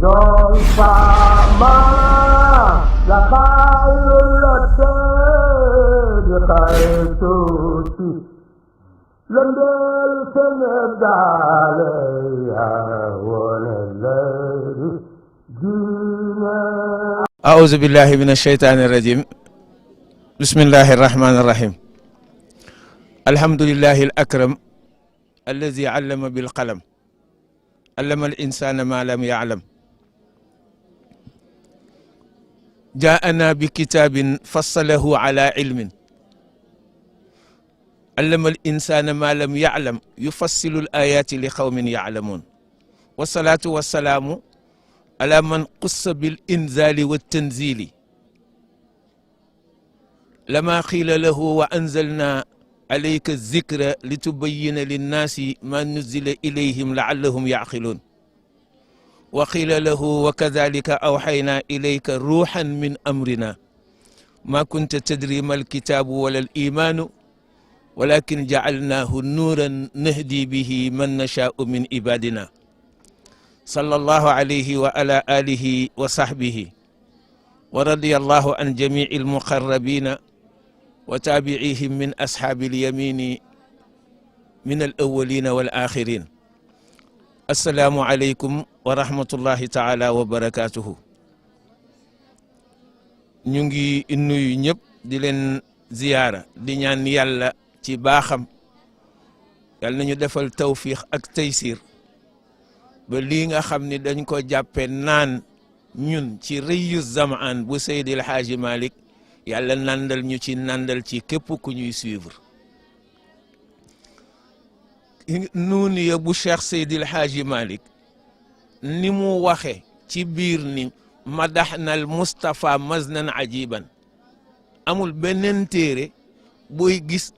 Don sama la kayulate de kaytuti lendel Senegal ya walal dina. أعوذ بالله من الشيطان الرجيم. بسم الله الرحمن الرحيم. الحمد لله الأكرم الذي علم بالقلم علم الإنسان ما لم يعلم. جاءنا بكتاب فصله على علم علم الإنسان ما لم يعلم يفصل الآيات لقوم يعلمون. والصلاة والسلام على من قص بالإنزال والتنزيل لما قيل له وأنزلنا عليك الذكر لتبين للناس ما نزل إليهم لعلهم يعقلون. وقيل له وكذلك أوحينا إليك روحا من أمرنا ما كنت تدري ما الكتاب ولا الإيمان ولكن جعلناه نورا نهدي به من نشاء من عبادنا. صلى الله عليه وعلى آله وصحبه ورضي الله عن جميع المقربين وتابعيهم من أصحاب اليمين من الأولين والآخرين. السلام عليكم ورحمة الله تعالى وبركاته. نيجي إنو ينب دلنا زيارة دنيا يلا تباخم يلا ندفع التوفيق التيسير ba lii nga xam ne dañ ko jàppe naan ñun ci rëyu zamaan bu Seydil Haaji Malick yàlla nandal ñu ci nandal ci képp ku ñuy suivre. nuuni ya bu Cheikh Seydil Haaji Malick ni mu waxe ci biir ni madaxnal Mustafa maznan ajiban amul beneen téere booy gis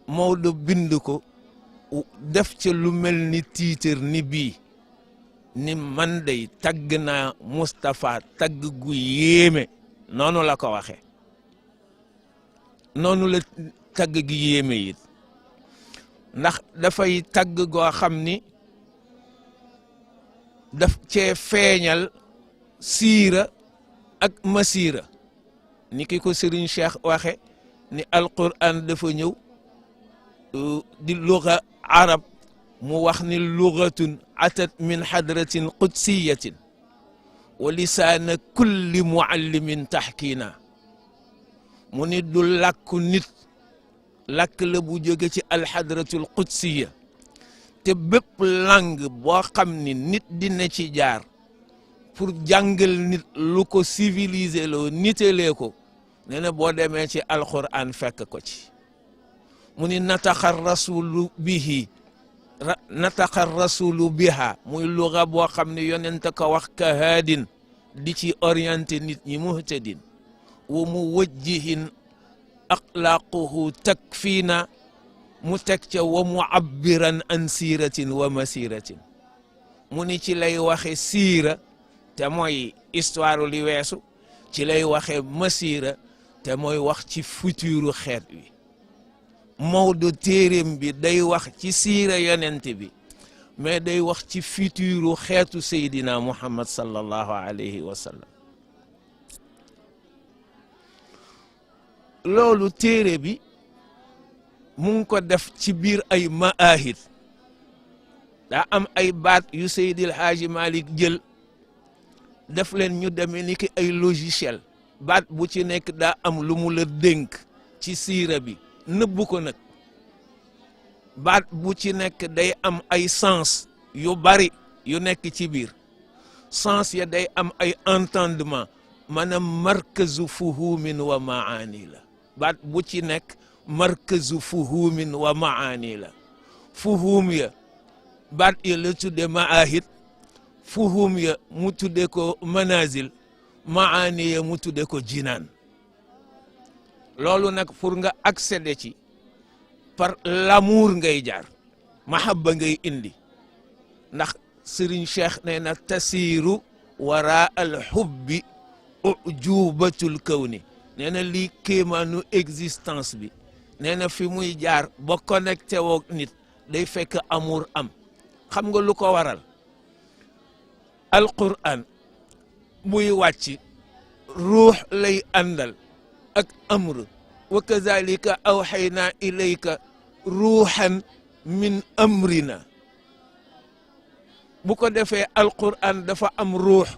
Maodo bind ko def ca lu mel ni tiitar ni bii ni man day tagg naa Moustapha tagg gu yéeme noonu la ko waxe noonu la tagg gi yéeme it ndax dafay tagg goo xam ni daf cee feeñal siira ak masiira ni ki ko Serigne Cheikh waxe ni alquran dafa ñëw di luga arab mu wax ni lugatun atat min hadratin qudsiyatin wa lisaana kulli muallimin tahkina mu ni du làkku nit làkk la bu jóge ci alhadratul qudsiya te bépp langue boo xam ni nit dina ci jaar pour jàngal nit lu ko civiliser loo nitelee ko nee na boo demee ci alquran fekk ko ci mu ni nataxa rasulu bihi nataqa rasulu biha muy luga boo xam ne yonent ko wax ka haadin di ci orienté nit ñi muhtadin wa mu wajjihin axlaaquhu takfiina mu teg ca wa muabbiran an siiratin wa masiratin mu ni ci lay waxe siira te mooy histoire li weesu ci lay waxe masira te mooy wax ci futuru xeet wi Maodo téeréem bi day wax ci siira yonent bi mais day wax ci futuru xeetu Seydina Muhammad sallallahu alayhi wa sallam. loolu téere bi mu ngi ko def ci biir ay maahid daa am ay baat yu Seydil Haaji Malick jël def leen ñu demee ni ki ay logiciel baat bu ci nekk daa am lu mu la dénk ci siira bi nëbbu ko nag baat bu ci nekk day am ay sens yu bari yu nekk ci biir sens ya day am ay entendement maanaam markazu fuhumin wa maani la baat bu ci nekk markazu fuhumin wa maani la fuhum ya baat ya la tudde maahid fuhum ya mu tudde ko manazil maani ya mu tudde ko jinaan loolu nag pour nga accéder ci par l'amour ngay jaar mahabba ngay indi ndax Serigne Cheikh nee na tasiiru wara al hubbi ujubatul kawni nee na lii kéemaanu existence bi nee na fi muy jaar ba connecté woog nit day fekk amour am xam nga lu ko waral alquran buy wàcc ruux lay àndal ak amr wa kazalika awxaynaa ilayka ruuxan min amrina bu ko defee alquran dafa am ruux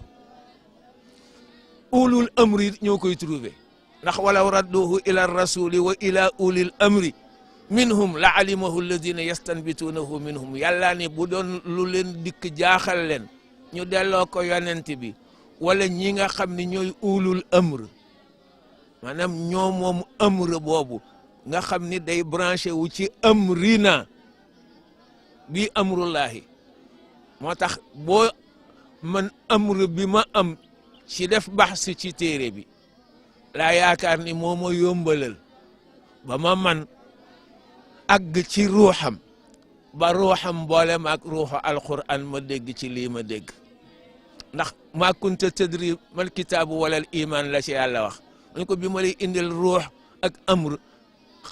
ulul amri ñoo koy trouvé ndax walaw radduhu ila rasuli wa ila ulil amri minhum la alimahu alladina yastanbituunahu minhum yàlla ne bu doon lu leen dikk jaaxal leen ñu delloo ko yonent bi wala ñi nga xam ne ñooy ulul amr maanaam ñoo moom amr boobu nga xam ni day branché wu ci amrina bi amrullahi moo tax boo man amr bi ma am ci def baxs ci téere bi laa yaakaar ni moo ma yombalal ba ma man àgg ci ruuxam ba ruuxam boole ma ak ruuxu alquran ma dégg ci lii ma dégg ndax maa kunta tadri mal kitaabu wala al iman la ci yàlla wax ñu ko bi ma lay indil ruux ak amr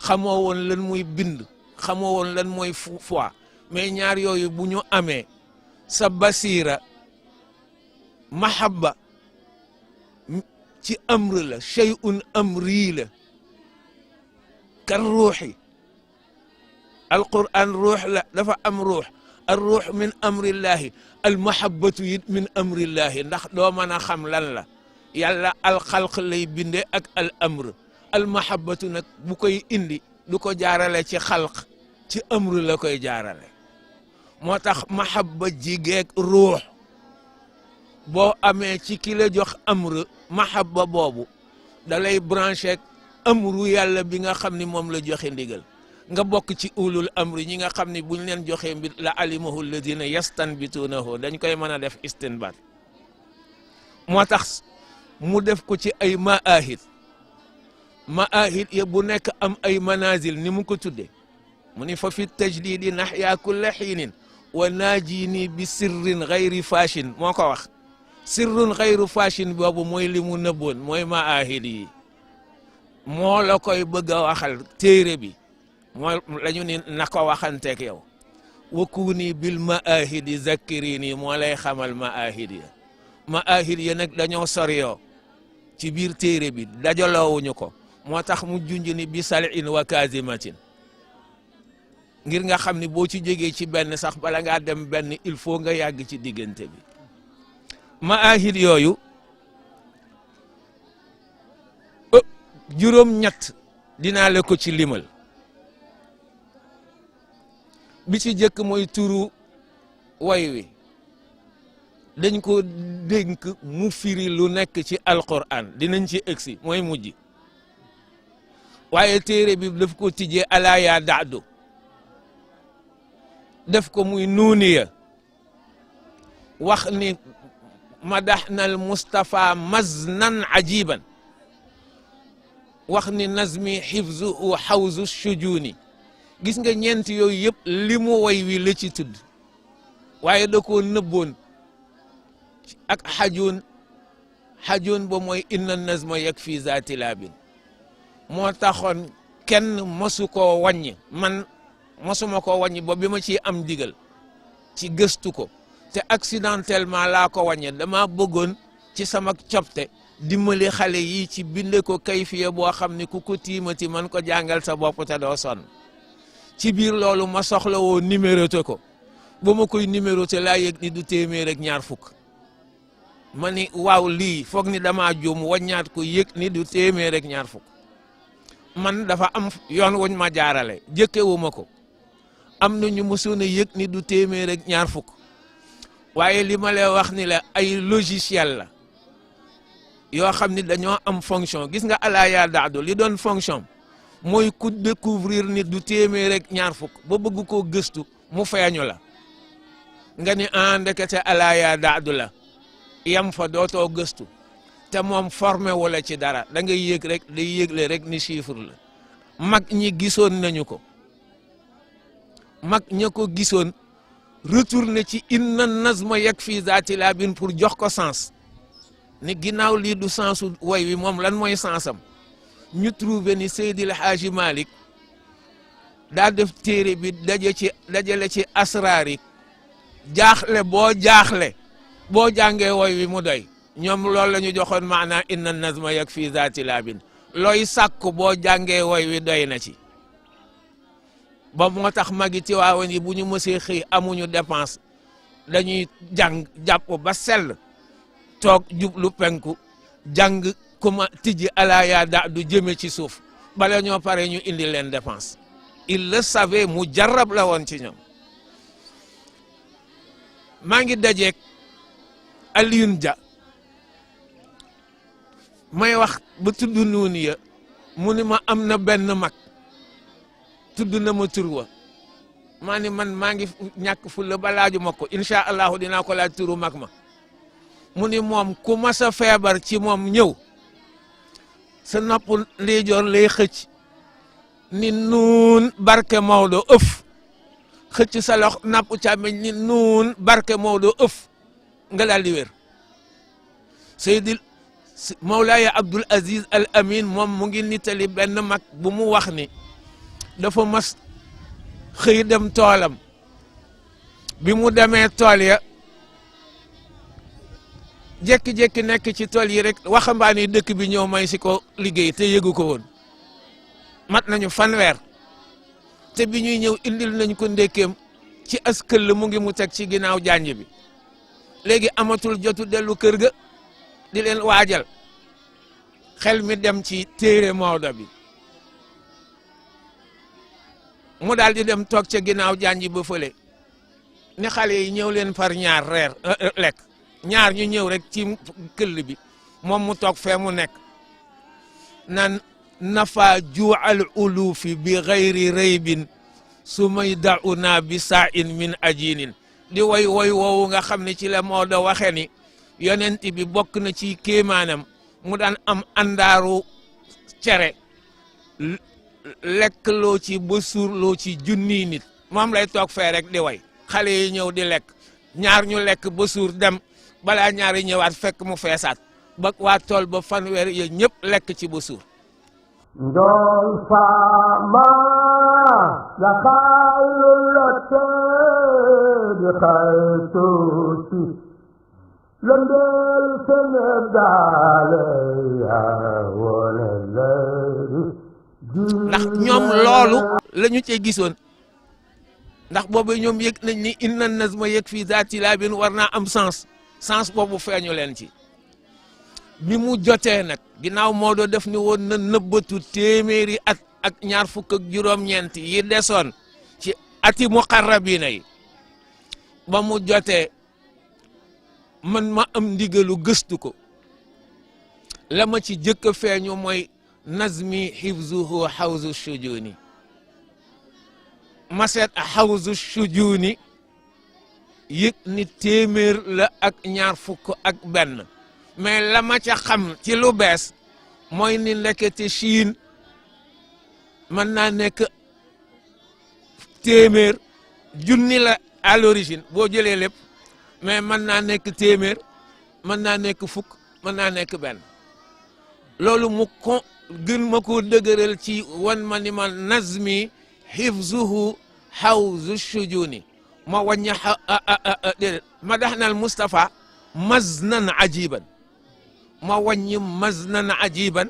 xamoo woon lan mooy bind xamoo woon lan mooy foi mais ñaar yooyu bu ñu amee sa basira mahabba ci amr la shay'un amri la kan ruuxi alquran ruux la dafa am ruux al ruux min amrillahi al mahabbatu it min amrillahi ndax doo mën a xam lan la yàlla al xalq lay binde ak al amr al mahabbatu nag bu koy indi du ko jaarale ci xalq ci amr la koy jaarale moo tax mahabba jigeeg ruux boo amee ci ki la jox amr mahabba boobu da lay branché amru yàlla bi nga xam ni moom la joxe ndigal nga bokk ci ulul amri ñi nga xam ni buñ leen joxee mbir la alimahu alladina yastanbituunahu dañ koy mën a def istinbat moo tax mu def ko ci ay maahid ya bu nekk am ay manazil ni mu ko tudde mu ni fa fi tajdidi naxyaa kulla xiinin wa naajini bi sirrin gayri fashin moo ko wax sirrun gayru fashin boobu mooy li mu nëbboon mooy maahid yi moo la koy bëgg a waxal téere bi moo la ñu ni na ko waxanteeg yow wa kuuni bil maahidi zakkirini moo lay xamal maahid ya nag dañoo soriyoo ci biir téere bi dajaloowuñu ko moo tax mu junj ni bi salin wa kazimatin ngir nga xam ni boo ci jógee ci benn sax bala ngaa dem benn il faut nga yàgg ci diggante bi maahid yooyu juróom-ñett dinaa la ko ci limal bi ci jëkk mooy turu way wi dañ ko dénk mu firi lu nekk ci alquran dinañ ci egsi mooy mujj waaye téere bi daf ko tijjee alaa yaa daadu def ko muy nuuniya wax ni madaxna al Mustafa maznan ajiban wax ni nazmi xifzuhu xawzu shujuuni gis nga ñeent yooyu yëpp li mu way wi la ci tudd waaye da koo nëbboon ak xajoon ba mooy inna nazma yakfi zaati laabin moo taxoon kenn mosu koo wàññi man mosuma koo wàññi ba bi ma ciy am digal ci gëstu ko te accidentellement laa ko wàññe dama bëggoon ci sama copte dimbali xale yi ci binde ko kayfiya boo xam ne ku ko tiimati man ko jàngal sa bopp te doo sonn ci biir loolu ma soxla woo numéroté ko ba ma koy numéroté laa yëg ni du téeméer ak ñaar fukk ma ni waaw lii foog ni dama juum waññaat ko yëg ni du téeméer ak ñaar fukk man dafa am yoon wuñ ma jaarale jëkkewu ma ko am na ñu mësoon a yëg ni du téeméer ak ñaar fukk waaye li ma lay wax ni la ay logiciel la yoo xam ni dañoo am fonction gis nga alaa yaa daadu li doon fonction mooy ku découvrir ni du téeméer rek ñaar fukk ba bëgg koo gëstu mu feeñu la nga ni ndekete alaa yaa daadu la yam fa dootoo gëstu te moom formé wala ci dara da ngay yëg rek day yëgle rek ni chiffre la mag ñi gisoon nañu ko mag ña ko gisoon retourné ci inna nazma yakfi zaati laabin pour jox ko sens ni ginnaaw lii du sensu way wi moom lan mooy sensam ñu trouvé ni Seydil Haaji Malick daa def téere bi dajale ci asraar yi jaaxle boo jàngee way wi mu doy ñoom loolu la ñu joxoon maanaa inna nazma yakfi zaati laabin looy sàkku boo jàngee woy wi doy na ci ba moo tax magi Tiwaawan yi bu ñu mësee xëy amuñu dépense dañuy jàng jàpp ba sell toog jublu penku jàng kuma tijji ala yaa da du jëme ci suuf bala ñoo pare ñu indi leen dépense il le savait mu jarab la woon ci ñoom maa ngi dajeeg Alioune Dia may wax ba tudd nuun ya mu ni ma am na benn mag tudd na ma tur wa maa ni man maa ngi ñàkk fulla ba laaju ma ko incha allahu dinaa ko laaj turu mag ma mu ni moom ku mas a feebar ci moom ñëw sa nopp ndeyjoor lay xëcc ni nuun barke Maodo ëf xëcc sa lox napp càmmeñ ni nuun barke Maodo ëf nga daal di wér Seydil Mawlaaya Abdul Aziz Al Amin moom mu ngi nittali benn mag bu mu wax ni dafa mas xëy dem toolam bi mu demee tool ya jékki-jékki nekk ci tool yi rek waxambaane dëkk bi ñëw may si ko liggéey te yëgu ko woon mat nañu fanweer te bi ñuy ñëw indil nañ ko ndékkeem ci askël mu ngi mu teg ci ginnaaw janj bi léegi amatul jotu dellu kër ga di leen waajal xel mi dem ci téere Maodo bi mu daal di dem toog ca ginnaaw janj ba fële ne xale yi ñëw leen par ñaar reer lekk ñaar ñu ñëw rek ci këll bi moom mu toog fee mu nekk nan nafa juu'al ulufi bi gayri raybin su may da'una bi sa'in min ajinin di woy woowu nga xam ne ci la Maodo waxee ni yonent bi bokk na ci kéemaanam mu daan am àndaaru cere lekk loo ci ba suur loo ci junniy nit moom lay toog fee rek di way xale yi ñëw di lekk ñaar ñu lekk ba suur dem balaa ñaari ñëwaat fekk mu feesaat ba waa tool ba fanweer ya ñëpp lekk ci ba suur ndool faama la xayru la teedi xaytuusi lëndeel Sénégal yaa wone leeri ndax ñoom loolu la ñu cee gisoon ndax boobu ñoom yëg nañ ni inna nazma yakfi zaati laabin war naa am sens boobu feeñu leen ci bi mu jotee nag ginnaaw Maodo def ni woon na nëbbatu téeméeri at ak ñaar fukk ak juróom-ñeent yi desoon ci ati muqarrabina yi ba mu jotee man ma am ndigalu gëstu ko la ma ci jëkk a feeñu mooy nazmi hifzuhu hawzu shujuni maset hawzu shujuni yëg ni téeméer la ak ñaar fukk ak benn mais la ma ca xam ci lu bees mooy ni ndekete Chine mën naa nekk téeméer junni la à l'origine boo jëlee lépp mais mën naa nekk téeméer mën naa nekk fukk mën naa nekk benn loolu mu ko gën ma ko dëgëral ci wan ma ni ma nazmi hifzuhu hawzu shujuni ma wàññi déedéet ma daxnal Moustapha maznan ajiban ma wàññi maznan ajiban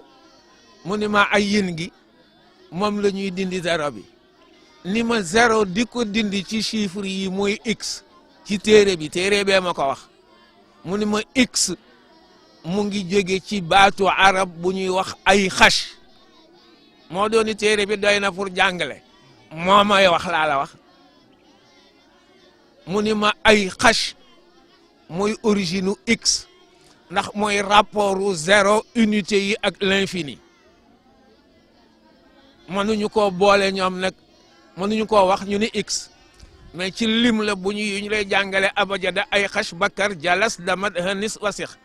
mu ni ma ay yin gi moom la ñuy dindi zéro bi ni ma zéro di ko dindi ci chiffre yi mooy x ci téere bee ma ko wax mu ni ma x mu ngi jóge ci baatu arab bu ñuy wax ay xash moo dooni téere bi doy na pour jàngale moo may wax laa la wax mu ni ma ay xash mooy origine u x ndax mooy rapportu zéro unité yi ak l'infini mënuñu koo boole ñoom nag mënuñu koo wax ñu ni x mais ci lim la bu ñu lay jàngale abajada ay xash bakar jalas damat hanis wasix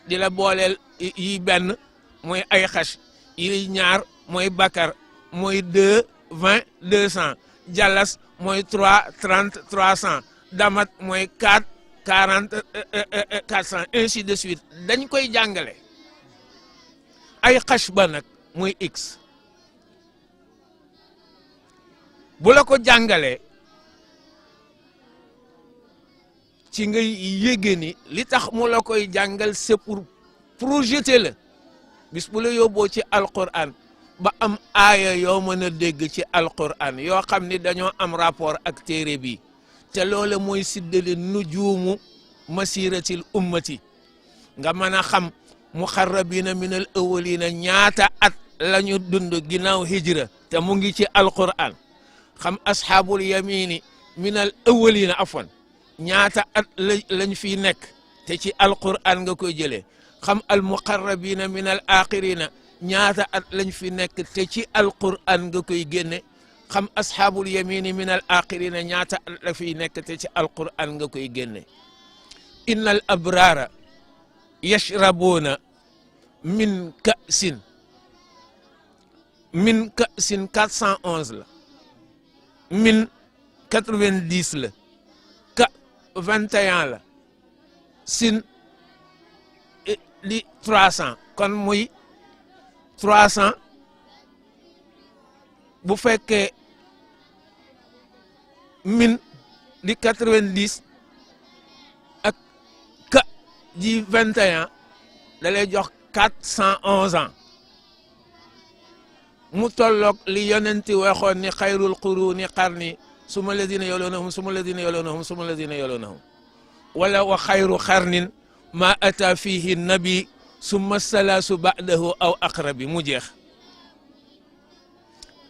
di la booleel yi benn mooy ay xash yi ñaar mooy bakar mooy 2 20 200 jalas mooy 3 30 300 damat mooy 4 40 400 ainsi de suite dañ koy jàngale ay xash ba nag mooy x bu la ko jàngalee ci ngay yéege ni li tax mu la koy jàngal c'est pour projeté la bis bu la yóbboo ci alquran ba am aaya yoo mën a dégg ci alquran yoo xam ni dañoo am rapport ak téere bi te loola mooy siddali nujuumu masiratil ummati nga mën a xam muxarrabina min al awalina ñaata at la ñu dund ginnaaw hijra te mu ngi ci alquran xam asxaabul yamini min al awalina afwan ñaata at lañ fiy nekk te ci alquran nga koy jëlee xam al muqarrabina min al axirina ñaata at lañ fi nekk te ci alquran nga koy génne xam asxaabul yamini min al axirina ñaata at la fiy nekk te ci alquran nga koy génne inna al abrara yashrabuuna min ka'sin 411 la min 90 la ka 21 la sin li 300 kon muy 300 bu fekkee min li 90 ak ka ji 21 da lay jox 411 ans mu tolloog li yonenti waxoon ni xayrul quruni qarni suma ladina yalunahum suma ladina yalunahum suma ladina yalunahum wala wa xayru qarnin ma ata fihi nabi summa salaasu ba'dahu aw aqrabi mu jeex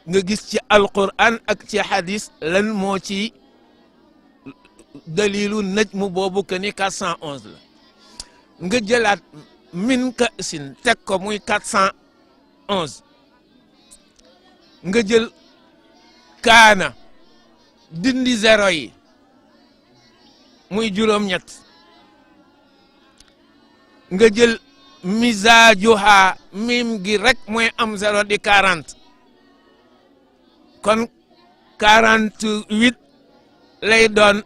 nga gis ci alquran ak ci hadis lan moo ci dalilu najmu boobu que ni 411 la nga jëlaat min ka sin teg ko muy 411 nga jël kaana dindi zéro yi muy juróom-ñett nga jël misaajuha mim gi rek mooy am zéro di 40 kon 48 lay doon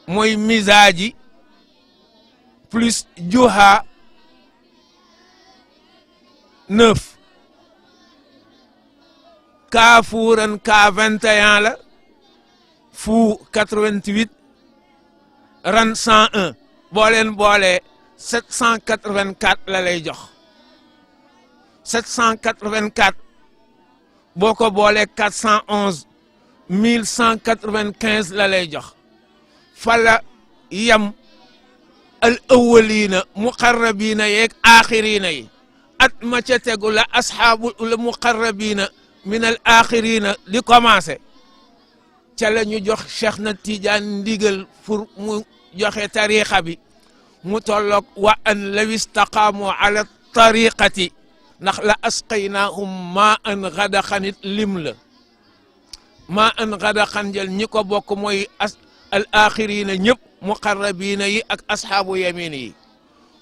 mooy misaaji plus juha 9 kaafuuran ka 21 la fu 88 ran 101 boo leen boolee 784 la lay jox 784 boo ko boolee 411 1195 la lay jox fala yam al awwalina muqarrabina yeeg axirina yi at ma ca tegu la asxaabul muqarrabina min al axirina di commencé ca la ñu jox Cheikh na Tidiane ndigal pour mu joxe tariqa bi mu tolloog wa an law istaqaamu ala tariqati ndax la asqaynaahum maa an gadaxanit lim la maa an gadaxan jël ñi ko bokk mooy al axirina ñëpp muqarrabina yi ak asxaabu yamin yi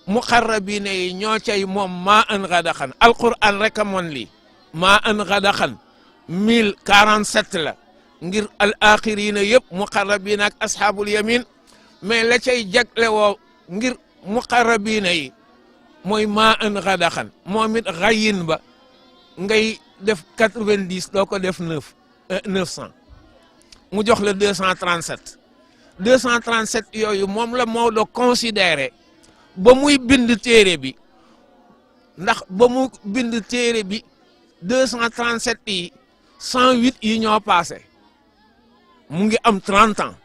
muqarrabina yi ñoo cay moom maa an gadaxan alquran rek a moon lii maa an gadaxan 1047 la ngir al axirina yëpp muqarrabina ak asxaabul yamin mais la cay jagle woo ngir muqarrabina yi mooy maa an gadaxan moom it xayin ba ngay def 90 doo ko def 900 mu jox la 237 237 yooyu moom la Maodo considéré ba muy bind téere bi ndax ba mu bind téere bi 237 yi 108 yi ñoo passé mu ngi am 30 ans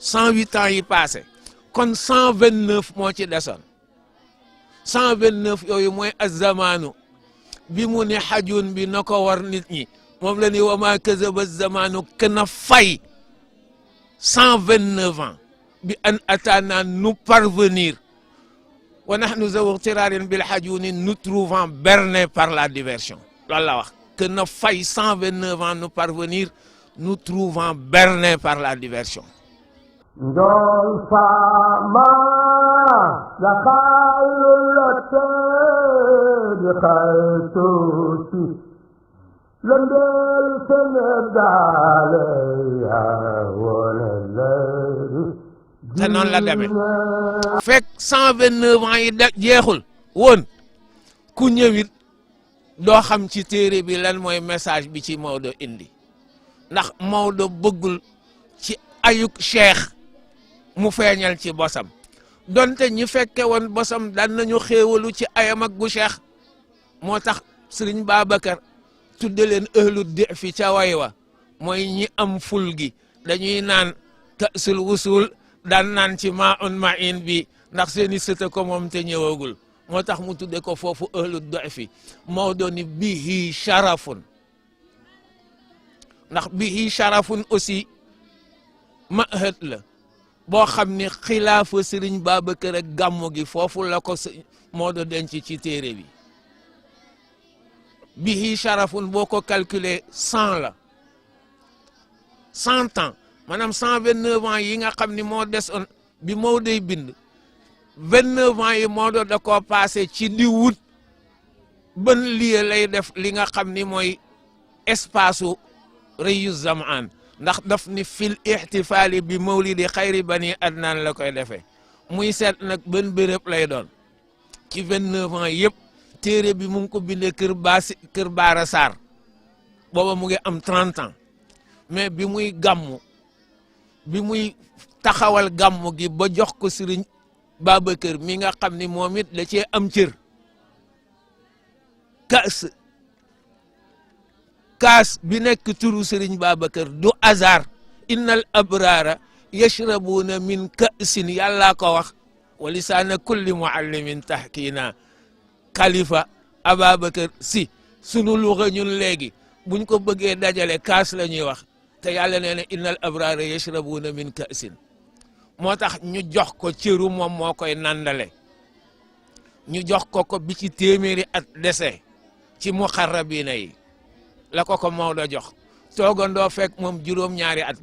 108 ans yi passé kon 129 moo ci desoon 129 yooyu mooy azamaanu bi mu ne xajun bi na ko war nit ñi moom la ni wa ma kazaba zamaanu kana fay 129 ans bi an atana nous parvenir wa nahnu zawu tiraarin bil xajuni nous trouvant bernés par la diversion loolu la wax que na fay 129 ans nous parvenir nous trouvant bernés par la diversion njool faama la xaylulate di xaytuusi lëndeel Sénégal yaa wala lay te noonu la demee fekk 129 ans yi jeexul woon ku ñëwit doo xam ci téere bi lan mooy message bi ci Maodo indi ndax Maodo bëggul ci ayuk cheikh mu feeñal ci bosam donte ñi fekke woon bosam daan nañu xéewalu ci ayam ak gu cheikh moo tax sëriñ Babacar tudde leen ëhlu di fi ca way wa mooy ñi am ful gi dañuy naan kasul wusul daan naan ci maa un main bi ndax seeni sëta ko moom te ñëwagul moo tax mu tudde ko foofu ëhlu di fi Maodo ni bihi sharafun ndax bihi sharafun aussi mahët la boo xam ni xilaafa sëriñ Babacar ak gàmmu gi foofu la ko Maodo denc ci téere bi bihi sharafun boo ko calculer 100 la 100 ans maanaam 129 ans yi nga xam ni moo desoon bi Maodoy bind 29 ans yi Maodo da koo passé ci di wut ban lieu lay def li nga xam ni mooy espace u rëyu zamaan ndax daf ni fil ixtifaali bi mawlidi xayri bani adnaan la koy defee muy seet nag ban béréb lay doon ci 29 ans yëpp téere bi mu ngi ko bindee kër Baara Sarr booba mu ngi am 30 ans mais bi muy gàmmu bi muy taxawal gàmmu gi ba jox ko Sëriñ Babacar mi nga xam ni moom it da cee am cër kaas bi nekk turu Sëriñ Babacar du hasard innal abrara yashrabuuna min kaasin yàllaa ko wax wa lisaana kulli muallimin tahkiina Khalifa Ababacar si sunu luxa ñun léegi buñ ko bëggee dajale kaas la ñuy wax te yàlla nee na innal abrara yashrabuuna min kaasin moo tax ñu jox ko cëru moom moo koy nandale ñu jox ko bi ci téeméeri at dese ci muqarrabiina yi la ko Maodo jox toogandoo fekk moom juróom-ñaari at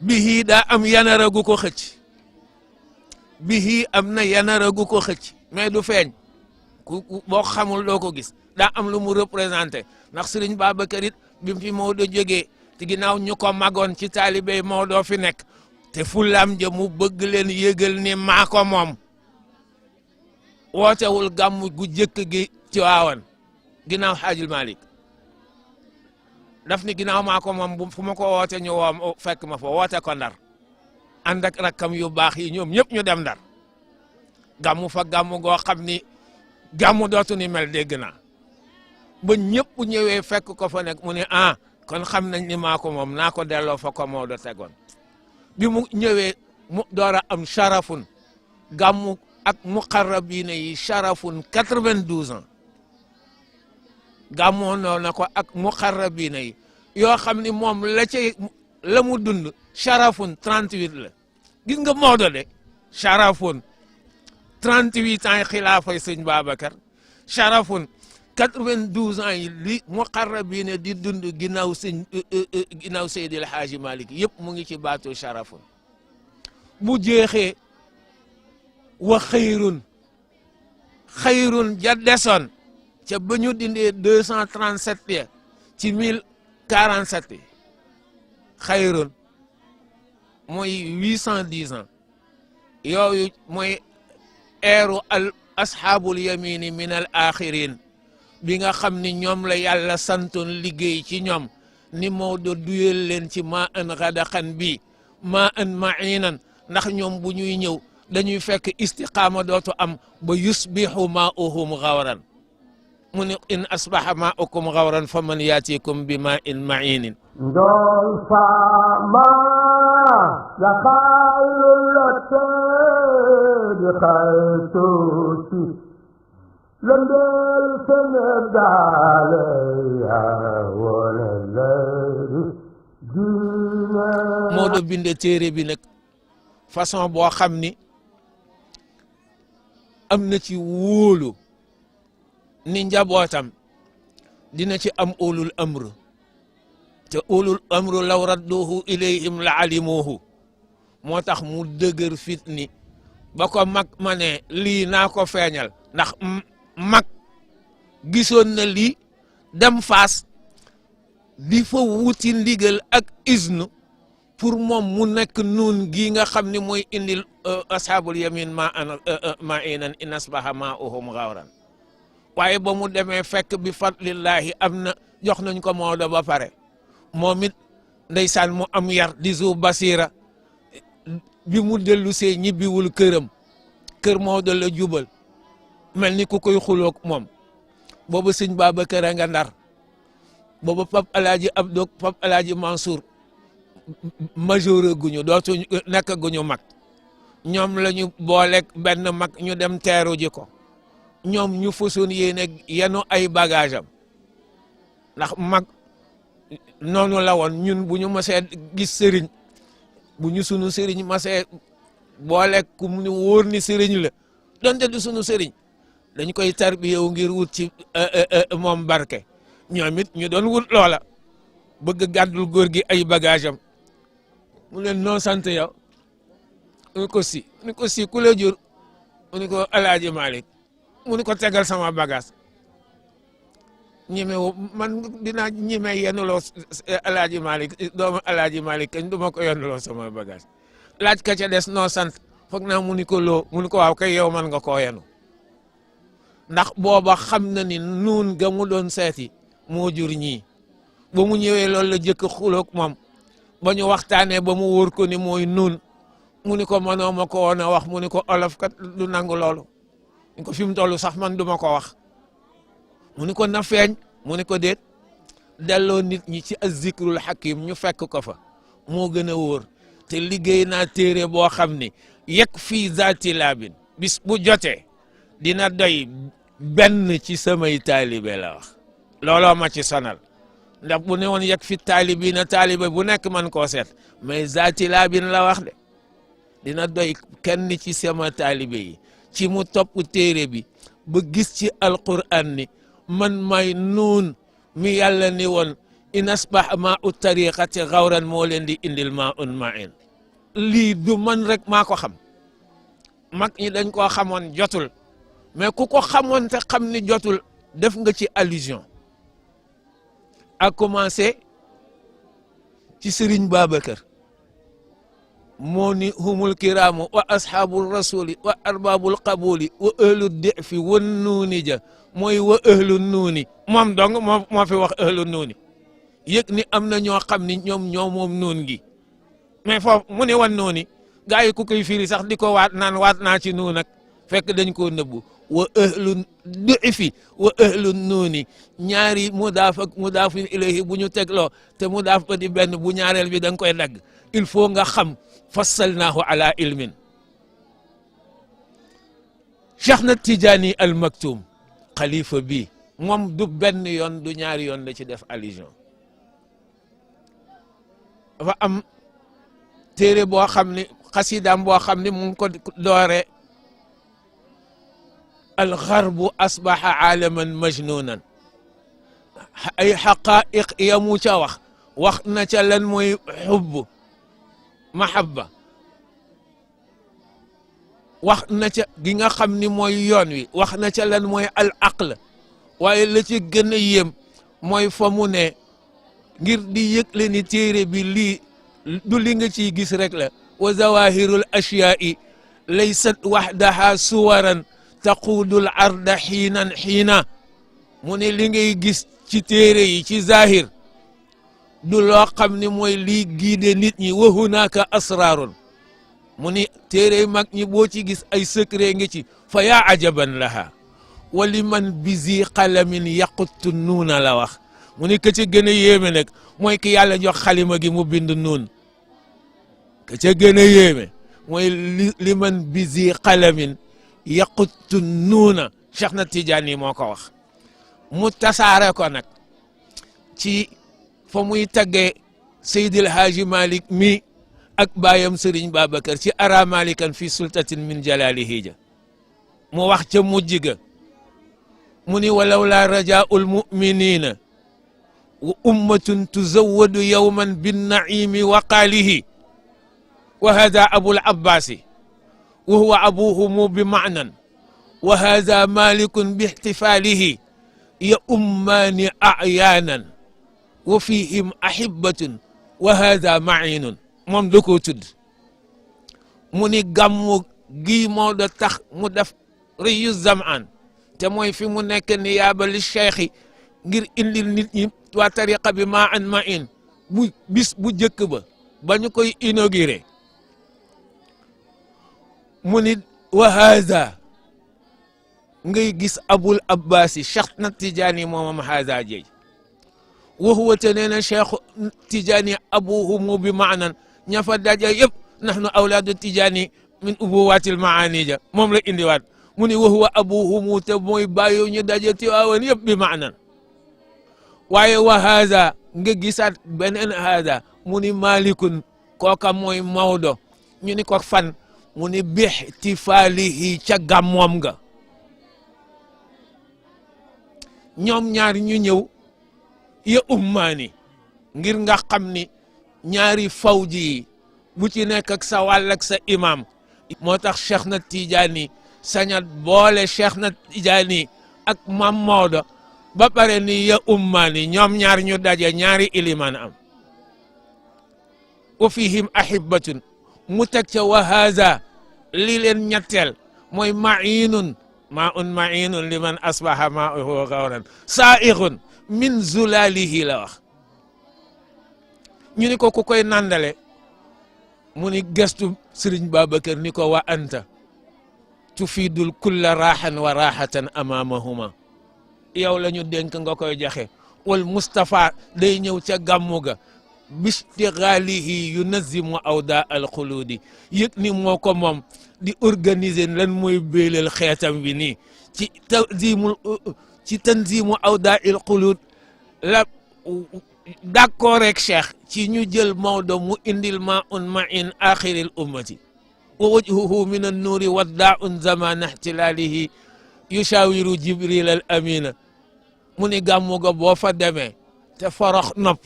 bihi daa am yanara gu ko xëcc bihi am na yanara gu ko xëcc mais du feeñ ku boo xamul doo ko gis daa am lu mu représenté ndax Sëriñ Babacar it bi mu fi Maodo jógee te ginnaaw ñu ko magoon ci taalibe Maodo fi nekk te fulam ja mu bëgg leen yëgal ni maa ko moom wootewul gàmmu gu jëkk gi ci waawan ginnaaw Xaajul Malik daf ni ginnaaw maa ko moom fu ma ko woote ñu woom fekk ma fa woote ko Ndar ànd ak rakkam yu baax yi ñoom ñëpp ñu dem Ndar gàmmu fa gàmmu goo xam ni gàmmu dootu ni mel dégg naa ba ñëpp ñëwee fekk ko fa nekk mu ne kon xam nañ ni maa ko moom naa ko delloo fa ko Maodo tegoon bi mu ñëwee mu door a am sharafun gàmmu ak muqarrabiina yi sharafun 92 ans gàmmoo noo na ko ak muqarrabiina yi yoo xam ni moom la mu dund sharafun 38 la gis nga Maodo de sharafun 38 ans yi xilaafay sëñ Babacar sharafun 92 ans yi li muqarrabiina di dund ginnaaw Seydil Haaji Malik yëpp mu ngi ci baatu sharafun bu jeexee wa xayrun ja desoon ca ba ñu dindee 237 ya ci 1047 xayrun mooy 810 ans yooyu mooy eeru al ashaabul yamini min al axirin bi nga xam ni ñoom la yàlla santoon liggéey ci ñoom ni Maodo duyel leen ci maa an xadaxan bi maa an mainan ndax ñoom bu ñuy ñëw dañuy fekk istiqaama dootu am ba yusbihu maa'uhum gawran mu ne in asbaha maa'ukum gawran fa man yaatikum bi maa in mainin ndool faama la xaayula teedi xaytuuti lëndeel Sénégal yaa wala leeri diine Maodo binde téere bi nag façon boo xam ni am na ci wóolu ni njabootam dina ci am ulul amr te ulul amr law radduhu ilayhim la alimuhu moo tax mu dëgër fit ni ba ko mag ma ne lii naa ko feeñal ndax mag gisoon na lii dem Faas di fa wuti ndigal ak iznu pour moom mu nekk nuun gii nga xam ni mooy indil ashaabul yamin ma inan in asbaha maa'uhum gawran waaye ba mu demee fekk bi fadlillahi am na jox nañ ko Maodo ba pare moom it ndeysaan mu am yar di zu basira bi mu dellu see ñibbiwul këram kër Maodo la jubal mel ni ku koy xuloog moom booba sëñ Babacar a nga Ndar booba Pape Alaaji Abdou Pape Alaaji Mansour majeur guñu dootuñu nekk guñu mag ñoom la ñu booleeg benn mag ñu dem teeru ji ko ñoom ñu fasoon yéene yenu ay bagage am ndax mag noonu la woon ñun bu ñu masee gis sëriñ bu ñu sunu sëriñ masee booleeg ku mu wóor ni sëriñ la donte du sunu sëriñ dañ koy tarbiyewu ngir wut ci moom barke ñoom it ñu doon wut loola bëgg gàddul góor gi ay bagage am mu leen noo sant yow mu ni ko si ku la jur mu ni ko Alaaji Malick mu ni ko tegal sama bagage ñeme man dinaa ñeme yenuloo Alaaji Malick doomu Alaaji Malick kañ du ma ko yenuloo sama bagage laaj ka ca des noo sant foog naa mu ni ko loo mu ni ko waaw kay yow man nga koo yenu ndax booba xam na ni nuun ga mu doon seeti moo jur ñii ba mu ñëwee loolu la jëkk xuloog moom ba ñu waxtaanee ba mu wóor ko ni mooy nuun mu ni ko mënoo ma ko woon a wax mu ni ko olof kat du nangu loolu ni ko fi mu toll sax man du ma ko wax mu ni ko na feeñ mu ni ko déet delloo nit ñi ci az-zikrul hakim ñu fekk ko fa moo gën a wóor te liggéey naa téere boo xam ni yegg fii zaati laabin bis bu jotee dina doy benn ci samay taalibe la wax looloo ma ci sonal ndax bu ne woon yegg fi taalibi na taalibe bu nekk man koo seet mais zaati laabin la wax de dina doy kenn ci sama taalibe yi ci mu topp téere bi ba gis ci alquran ni man may nuun mi yàlla ni woon in asbax maa u tariqati xawran moo leen di indil maa un main lii du man rek maa ko xam mag ñi dañ koo xamoon jotul mais ku ko xamoon te xam ni jotul def nga ci allusion a commencé ci Serigne Babacar moo ni humul kiraamu wa ashaabul rasuli wa arbabul qabuli wa ahlu defi wan nuuni ja mooy wa ahlu nuuni moom dong moo fi wax ahlu nuuni yëg ni am na ñoo xam ni ñoom moom nuun gi mais foofu mu ne wan nuuni gaa yi ku koy firi sax di ko waat naan waat naa ci nuun ak fekk dañ koo nëbbu wa ahlu du'ifi wa ahlu nuuni ñaari mudaaf ak mudaafin ilayhi bu ñu tegloo te mudaaf ba di benn bu ñaareel bi da nga koy dagg il faut nga xam fassalnaahu ala ilmin Cheikh na Tijaani al Maktoum xalifa bi moom du benn yoon du ñaari yoon la ci def allusion dafa am téere boo xam ni xasidaam boo xam ni mu ngi ko doore alxarbu asbaxa aalaman majnunan ay xaqaiq yamu ca wax na ca lan mooy xubb mahabba wax na ca gi nga xam ni mooy yoon wi wax na ca lan mooy al aql waaye la ci gën a yéem mooy fa mu ne ngir di yëgle ni téere bi lii du li nga ciy gis rek la wa zawahirul ashyaai laysat waxdaha suwaran taqudul arda xiinan xiina mu ne li ngay gis ci téere yi ci zahir du loo xam ni mooy lii giide nit ñi wa hunaka asrarun mu ni téere mag ñi boo ci gis ay secret ngi ci fa yaa ajaban laha wa liman bizi qalamin yaquttu nuuna la wax mu ni ka ca gën a yéeme nag mooy ki yàlla jox xalima gi mu bind nuun ka ca gën a yéeme mooy liman bizi qalamin yaquttu nuuna Cheikh na Tijaani moo ko wax mu tasaare ko nag ci fa muy taggee Seydil Haaji Malick mi ak baayam Serigne Babacar ci ara malikan fi sultatin min jalalihi ja mu wax ca mujj ga mu ni walaw la rajaul muminina wa ummatun tuzawwadu yawman bin naimi wa qaalihi wa hada abul abbasi wa huwa abuhumu bi maanan wa hada malikun bi ihtifalihi ya ummaani ayaanan wa fihim ahibatun wa hada mahinun moom da koo tudd mu ni gàmmu gii moo da tax mu def riyu zamaan te mooy fi mu nekk ni yaabali cheikh yi ngir indil nit ñi waa tariqa bi maa an ma in bu bis bu jëkk ba ñu koy inauguré mu ni wa haza ngay gis abul abbasi cheikh na tijaani moomam haza jeej wa huwa te nee na cheikh tijaani abuhumu bi maanan ña fa daja yëpp nahnu awlaadu tijaani min ubuwaatil maanija moom la indiwaat mu ni wa huwa abuhumu te mooy bàyyo ñu daje Tiwaawan yëpp bi maanan waaye wa haza nga gisaat beneen haza mu ni malikun kooka mooy Maodo ñu ni ko fan mu ni bixtifaalihi ca gàmmoom nga ñoom ñaar ñu ñëw ya ummaani ngir nga xam ni ñaari fawji yi bu ci nekk ak sa wàll ak sa imam moo tax Cheikh na Tijaani sañat boole Cheikh na Tijaani ak Mam Maodo ba pare ni ya ummaani ñoom ñaar ñu daje ñaari iliman am wa fihim ahibatun mu teg ca wa haza li leen ñetteel mooy ma'iinun ma'iinun liman asbaha ma'uhu gawran sa'ighun min zulalihi la wax ñu ni ko ku koy nandale mu ni gestu Sëriñ Babacar ni ko wa anta tufidul kulla rahan wa rahatan amamahuma yow la ñu dénk nga koy joxe wal Mustafa day ñëw ca gàmmu ga bistighalihi yunazimu awda al xuluudi yëg ni moo ko moom di organiser lan mooy béylal xeetam bi nii ci tanzimu awda al xuluud la d'accord rek Cheikh ci ñu jël Maodo mu indil ma un ma'in axiril ummati wa wajhuhu min an nuuri waddaa'un zamana ihtilalihi yushawiru jibril al amina mu ni gàmmu ga boo fa demee te forox nopp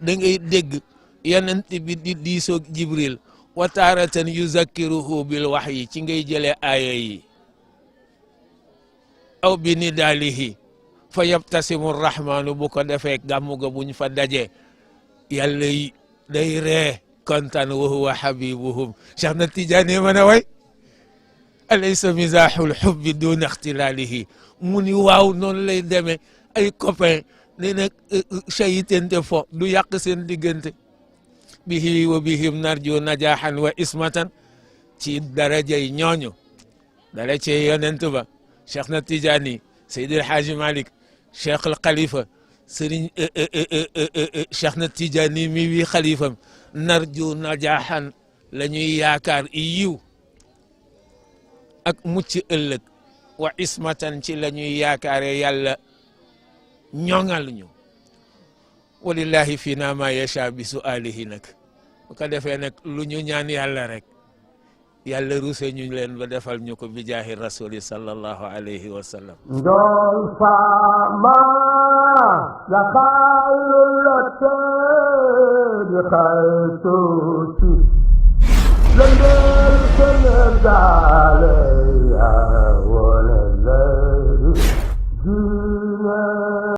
da ngay dégg yonent bi di diisoog jibril wa taaratan yuzakkiruhu bil wahyi ci ngay jëlee aaya yi aw bi nidaalihi fa yabtasimu rahmaanu bu ko defee gàmmu ga buñ fa dajee yàlla yi day ree kontaan wa huwa habibuhum Cheikh na Tijaani mën a way alaysa mizaaxul xubbi duna ixtilaalihi mu ni waaw noonu lay demee ay copain ne nag chayitente fo du yàq seen diggante bihi wa bihim narju najaaxan wa ismatan ci darajay ñooñu dara ci yonent ba Cheikh na Tijaani Seydi El Hadji Malick Cheikh al Khalifa Serigne Cheikh na Tijaani mi wi xalifam narju najaaxan la ñuy yaakaar yiw ak mucc ëllëg wa ismatan ci la ñuy yaakaare yàlla ñoŋal ñu walillahi fina ma yasha bi su'alihi nag bu ko defee nag lu ñu ñaan yàlla rek yàlla ruse ñu leen ba defal ñu ko bi jaahi rasuli sallallahu alayhi wa sallam ndool faama la xayrul la tëdd xaytuuti lëndeel Sénégal